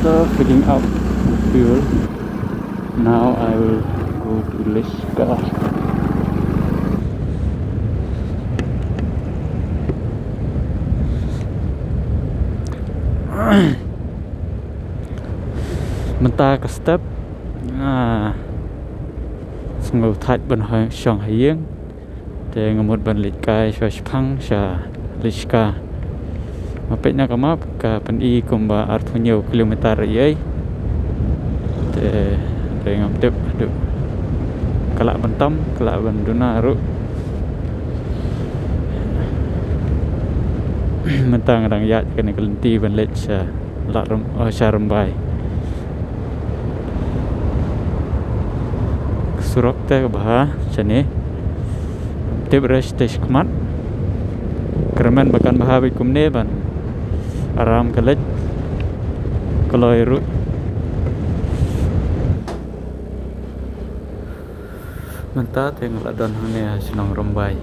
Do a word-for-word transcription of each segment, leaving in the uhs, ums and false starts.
After filling up the fuel, now I will go to Leshka. Mynta ka step, ah, sngewthuh ban shong ha ïing. Te nga mut ban leit kai sha shipang sha Leshka. Nga peit na ka map ka pyni kumba arphew hynñiew kilometer ïa. Te, te ngam tip haduh ka lah ban tam, ka lah ban duna ruh. Mynta nga dang ïaid kane ka lynti ban leit sha Lad Rym-, oh, sha Rymbai. Surok te ka bha shane. Tip rush te shikmat. Kyrmen ba kan bha bad kumne ban aram ka leit. Kloi ruh. Mynta te nga la don hangne ha shnong Rymbai.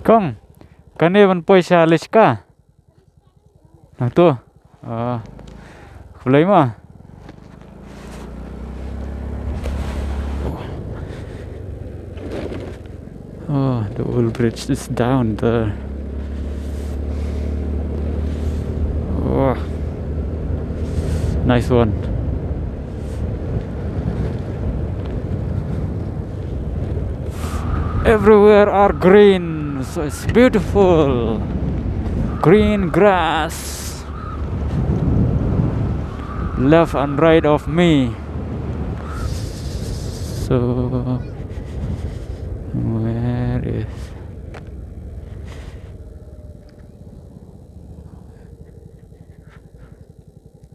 Kong, kane ban poi sha Leshka? Nangtu. Ah. Khublei mo. Oh, the old bridge is down there. Oh. Nice one. Everywhere are green, so it's beautiful. Green grass left and right of me. So, where is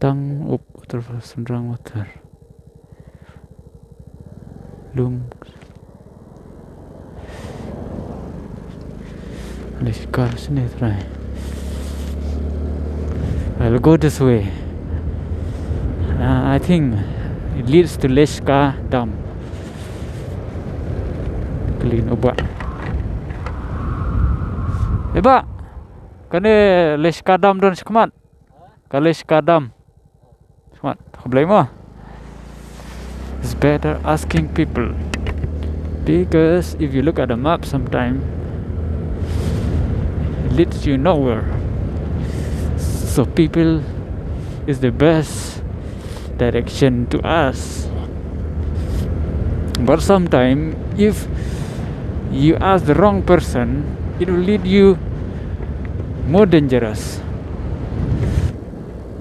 Tang up waterfall, Synrang water. Lum. Leshka sini try. I'll go this way. Uh, I think it leads to Leshka Dam. Kylli u bah. Eh, bah. Kane Leshka Dam don shakhmat. Ka Leshka Dam. What? Khublei mo. It's better asking people. Because if you look at the map sometime, it leads you nowhere. So people is the best direction to ask. But sometime, if you ask the wrong person, it will lead you more dangerous.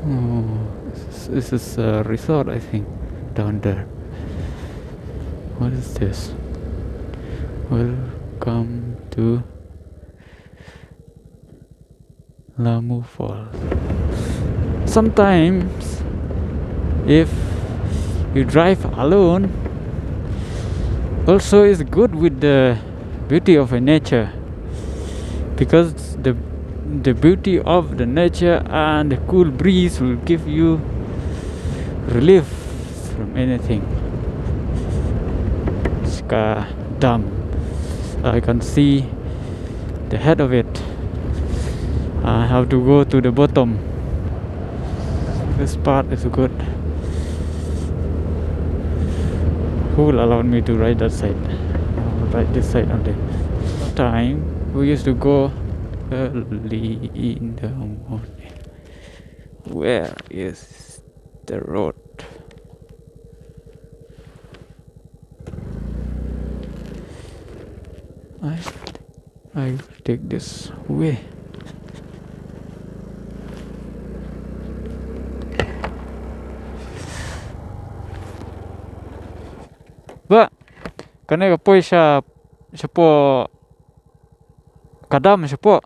Oh, this is, this is a resort, I think, down there. What is this? Welcome to Lamu Falls. Sometimes, if you drive alone, also is good with the beauty of a nature, because the, the beauty of the nature and the cool breeze will give you relief from anything. Leshka Dam. I can see the head of it. I have to go to the bottom. This part is good. Who will allow me to ride that side? I'll ride this side only. Time we used to go early in the morning. Where is the road? I, I will take this way. Bah, kane ka poi sha, shapoh ka dam, shapoh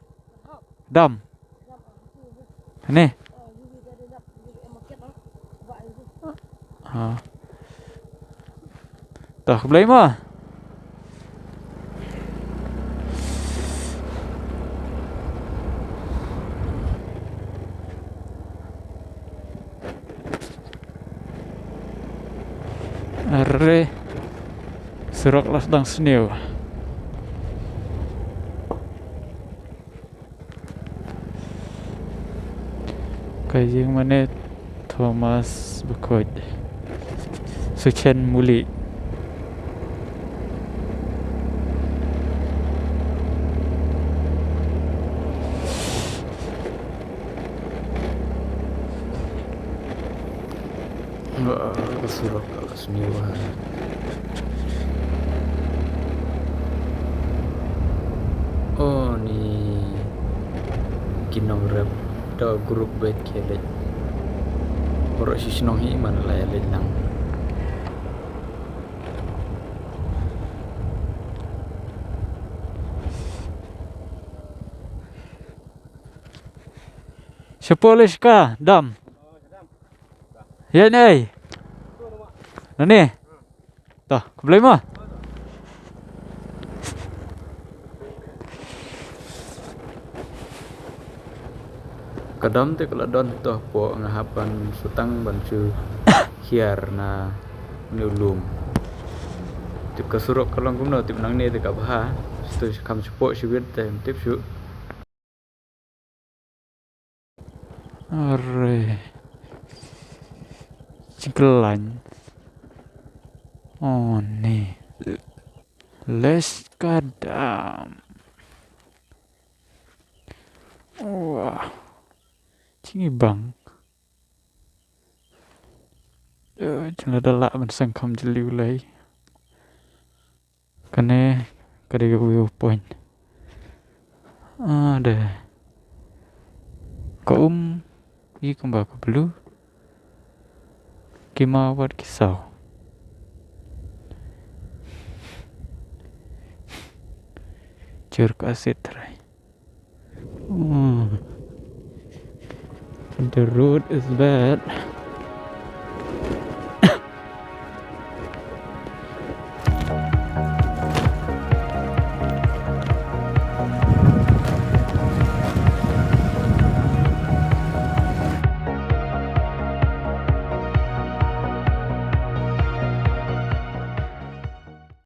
dam. Ni. Ha. Tah, khublei mo. Are. Turok las dang sniew. Ka ïing mane Thomas Bakhuid. Suchen Muli. Wah, ka surok ka la sniew ha. Oh, ni ki nongrep da group bad ki leit. Baroh shi shnong hi man la ïa leit lang. Shapoh leit shaka dam. Ïa nei. Nani? Toh, khublei mo. Ka dam te ka la don toh, hapoh nga hap ban shu tang ban shu hiar na une u lum. Tip ka surok ka long kumno, tip nangne te ka bha. Shu kham shapoh shibit te tip shu. Are. Jingkhlaiñ. Oh, ni. Leshka dam. Wah. Jingibang. Eh, jingla da lah ban seng kham jylliew lei. Kane ka dei ka view point. Ah, de. Ka um i kumba ka blue. Ki ma wat ki saw. Jur ka sit trai. Hmm. The road is bad.